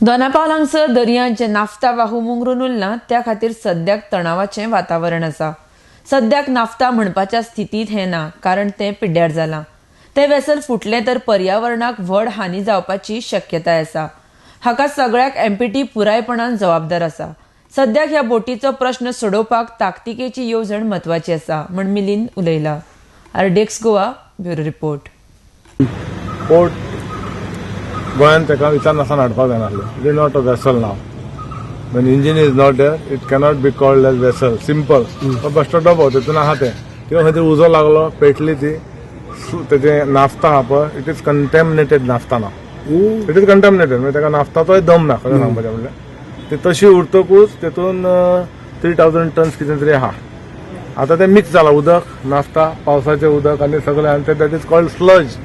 दोनापावल हांगसर दर्यांत जें नाफ्ता वाहू मुंगरून उरलां त्या खातीर सद्याक तणावाचें वातावरण आसा. सद्याक नाफ्ता म्हणपाच्या स्थितींत हें ना, कारण तें पिड्ड्यार जालां. तें वेसल फुटलें तर पर्यावरणाक व्हड हानी जावपाची शक्यताय आसा. हाका सगळ्याक एमपीटी पुरायपणान जबाबदार आसा. सद्याक ह्या बोटीचो प्रश्न सोडोवपाक ताकतिकेची येवजण म्हत्वाची आसा म्हण मिलिंद उलयला. RDX Goa, bureau report. Port गोंयान ताका विचार नासतना हाडपाक जायना आसलें. It is not a vessel now. When engine is not there, it cannot be called as vessel. Simple. तो बेश्टो डबो तितून आहा तें. किंवा खंय तरी उजो लागलो, पेटली ती. तेजें नाफ्ता आहा पळय, it is contaminated naphtha now. It is contaminated म्हणजे ताका नाफ्ताचोय दम ना, खरें सांगपाचें म्हणल्यार. ती तशी उरतकूच तेतून 3000 टन्स कितें तरी आहा. आतां तें मिक्स जाला, उदक, नाफ्ता, पावसाचें उदक आनी सगळें, आनी तें that is called sludge.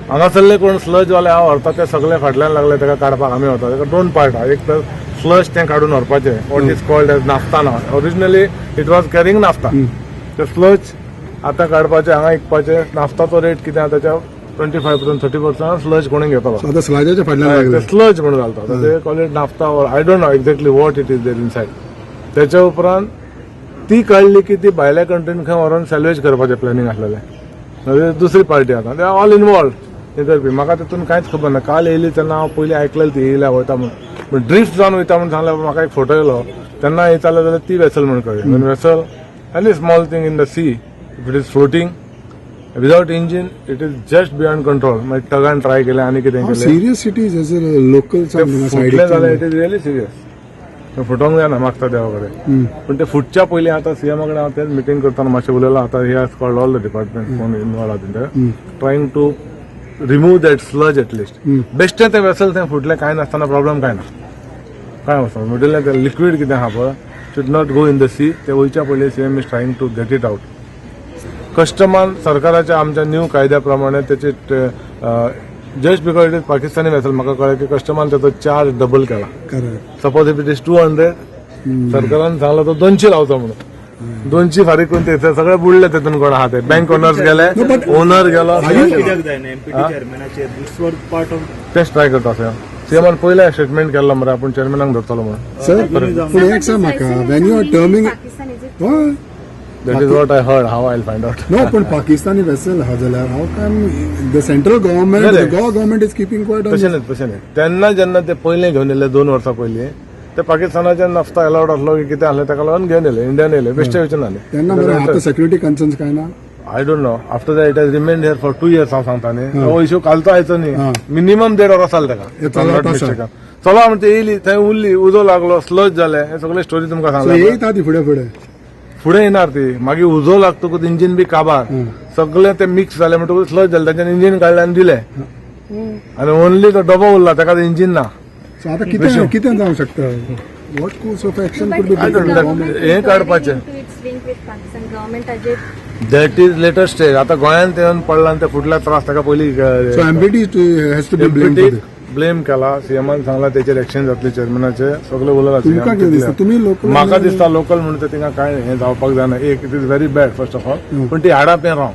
हांगासरले कोण स्लज वाले हांव व्हरता, ते सगळे फाटल्यान लागले ताका काडपाक. आमी व्हरता ताका. दोन पार्ट आहा. एक तर स्लज तें काडून व्हरपाचें, what is called as naphtha ना. Originally it was carrying naphtha. ते स्लज आतां काडपाचें, हांगा विकपाचें. नाफ्ताचो रेट कितें आहा, ताच्या 25%, 30% स्लज कोणी घेतलो. आता स्लजाच्या फाटल्यान लागले. स्लज म्हणून घालता ते, call it naphtha or I don't know exactly what it is there inside. त्याच्या उपरांत ती काडली की ती भायल्या कंट्रीन खंय व्हरोन सॅल्वेज करपाचें प्लॅनिंग आसलेलें. म्हणजे दुसरी पार्टी आतां they all involve हे करपी. म्हाका तितून कांयच खबर ना. काल येयली तेन्ना हांव पयलीं आयकलें ती येयल्या वयता म्हणून, पूण ड्रिफ्ट जावन वयता म्हणून सांगल्यार म्हाका एक फोटो येयलो तेन्ना विचारलें जाल्यार ती वेसल म्हणून कळ्ळें. Vessel, any small thing in the sea, if it is floating without engine, it is just beyond control. मागीर टगान ट्राय केलें आनी कितें केलें. Serious it is as a local. ते फुटलें जाल्यार it is really serious. ते फुटोंक जायना, मागता देवा कडेन, पूण ते फुटच्या पयलीं आतां सीएमा कडेन हांव तेच मिटींग करतना मातशें उलयलां. आतां he has called all the department कोण इनवॉल्व आहा ते, trying to remove that sludge at least. बेश्टें तें वेसल तें फुटलें, कांय नासतना प्रॉब्लम कांय ना, कांय वचना. मिडल तें लिक्वीड कितें आहा पळय, should not go in the sea. ते वयच्या पयलीं CM is trying to get it out. कस्टमान सरकाराच्या आमच्या न्यू कायद्या प्रमाणे त्याचे, just because it is Pakistani vessel, म्हाका कळ्ळें की कस्टमान त्याचो चार्ज डबल केला. Correct Suppose if it is 200, सरकारान सांगला तो 200 लावचो म्हणून. 200 फारीक करून ते सगळे बुडले. तेतून कोण आहा ते बँक ओनर्स गेले, ओनर गेलो. कित्याक जायना एमपीटी चेअरमॅनाचेर? This were part of तेच ट्राय करता सीएम. सीएमान पयले स्टेटमेंट केल्लो मरे, आपूण चेअरमॅनाक धरतलो म्हणून. सर, पूण एक सांग म्हाका, when you are terming Pakistan, is it? That is what I heard. How, I find out. No, पण पाकिस्तानी वेसल आहा जाल्यार how come the central government, नाही. Goa government is keeping quiet? तशें न्ही, तशें न्ही. तेन्ना जेन्ना ते पयलें घेवन येयले 2 वर्सां पयलीं, ते पाकिस्तानाचे नाफ्ता अलाउड आसलो की कितें आसलें, ताका लागून घेवन येयले, इंडियान येयले, बेश्टे वचून तेन्ना बरें, आतां सेक्युरिटी कन्सर्न्स काय ना? I don't know. After that it has remained here for 2 years. हांव सांगता न्ही, हो इशू कालचो आयचो न्ही. मिनिमम देड वरां जालें हे ताका. चलत आसा. चला म्हणटा, येयली, थंय उरली, उजो लागलो, स्लज जालें, हे सगळे स्टोरी तुमकां सो सांगला. येयता ती फुडें फुडें. फुडें येणार ती. मागीर उजो लागतकूच इंजीन बी काबार, सगळें ते मिक्स जालें म्हणटकूच स्लज जालें. तांच्यान इंजीन काडलें आनी दिलें आनी ओनली तो डबो उरला, ताका इंजीन ना. सो आतां कितें कितें जावंक शकता? What course of action could be? I don't know. हें काडपाचें. Its link with Pakistan government Ajay. That is later stage. आता गोंयांत येवन पडला आनी ते फुडल्या त्रास ताका पयलीं. So MPT has to be blame? Blame केला. सीएमान सांगला तेचेर एक्शन जातली, चेअरमॅनाचे सगळे उलयला. तुमकां कितें दिसता? तुमी लोकल. म्हाका दिसता लोकल म्हणून ते थिंगा कांय हें जावपाक जायना. एक, it is very bad first of all, पूण ती हाडप हें रॉंग.